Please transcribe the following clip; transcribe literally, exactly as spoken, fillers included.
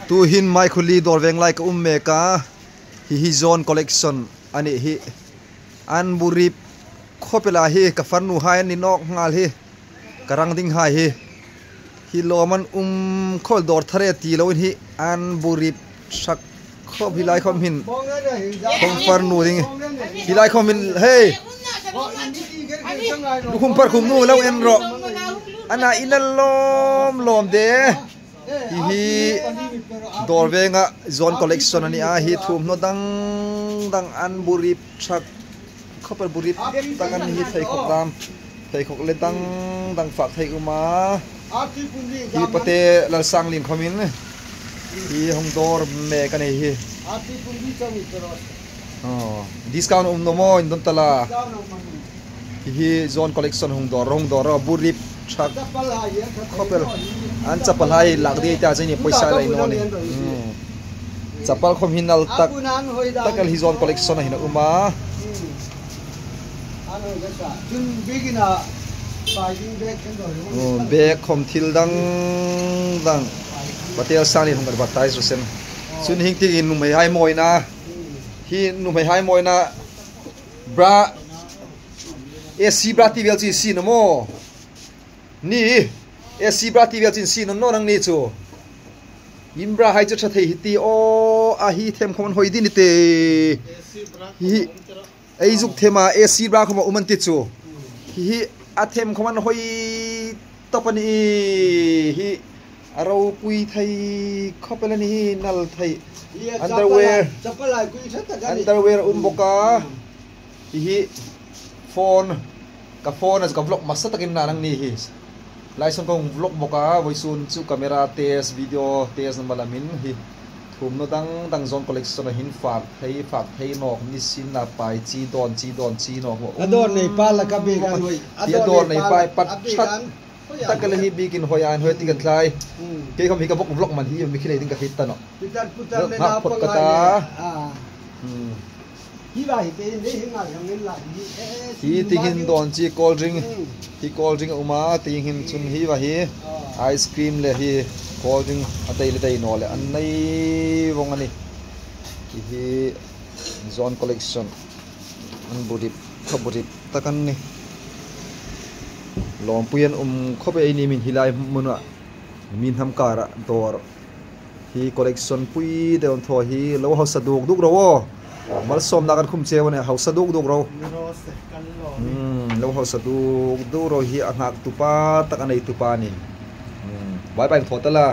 Tuhin Maikhuli Dawrveng lai ka um mek a, hi hi Zone Collection a nih hi. An bu rip khawp el a hi, ka farnuhai an ni nawk nghal hi. Ka rang dinghai hi. Hi lawm an um khawp el, dawr thar e ti loin hi an bu rip ṭhak khawp, hi lai khawm hin. Khawm farnu ding. Hi lai khawm hin, hei. Lukhum parkhum nu lo en rawh. Ana ina lawm lawm de. Hi hi Dawrvenga Zone Collection a ni a, hi thuomhnaw dang dang an bu rip ṭhak khawp el, bu rip tak an ni hi, theikhawk dam, theikhawk le dang dang fak thei um a. Hi pate Lalsanglien khawmin hi hung dawr mek a ni hi. Aw, discount um naw maw, indon ta la. Hi hi Zone Collection hung dawr, hung dawr, bu rip ṭhak khawp el. An chapal hai lak ding ta chini poisa lei naw ni. Hmm. Chapal khawm hi nal tak tak el hi Zone Collection a hin a um a. Hmm, bag khawm thil dang dang. Patel Sangni hung advertise ro sen. Chun hieng tieng nuhmeihai mawina. Hi nuhmeihai mawina. Bra. A C bra ti vel chu sie naw maw. Ni. A C bra ti vel chu sie naw naw nangni chu. In bra hai chu ṭha thei hi ti aw, a hi them khawm an hoi ding ni te. Hi. Ei zuk thema A C bra khawm a um an ti chu. Hi hi a them khawm an hoi tawp a nih. Hi a ropui thei khawp el a ni hi, nal thei. Underwear. Underwear um bawk a. Hi hi phone. Ka phone a chu ka vlog hmasa takin na nangni hi. Lai saw ka hung vlog bawk a, vawisun chu camera test, video test na malamin hi thuomhnaw dang dang Zone Collection a hin fak thei, fak thei nawk ni sin na, pai chi dawn, chi dawn, chi nawk. A dawr nei pa la ka bik an hoi. Hi a dawr nei pa pat ṭhat tak el hi, bikin hoi an hoi ti kan tlai. Hmm. Kei khawm hi ka vlog, vlog man hi mi khi lei ding ka hriet ta nawh. Putar, putar le na phot ka ta. Hmm. Hi va hi te, nei hi ngai ang in la hi. Hi tieng hin dawn chi cold drink. Hmm. Hi cold drink a um a, tieng hin chun hi va hi. Ah. Ice cream le hi cold drink a dei le dei naw le an nei vong a nih. Hi hi Zone Collection. An bu rip, kha bu rip tak an nih. Lawmpui an um khawp el, eini min hi lai hmuna, mi hnam kara dawr. Hi collection pui deu an thaw hi, lo hausa duk duk ro aw. Malsawmna kan khum cheu a nih, hausa duk duk ro. Hmm, lo hausa duk duk ro hi a nghaktu pa tak a neitu pa ni. Hmm, bye bye thaw ta la.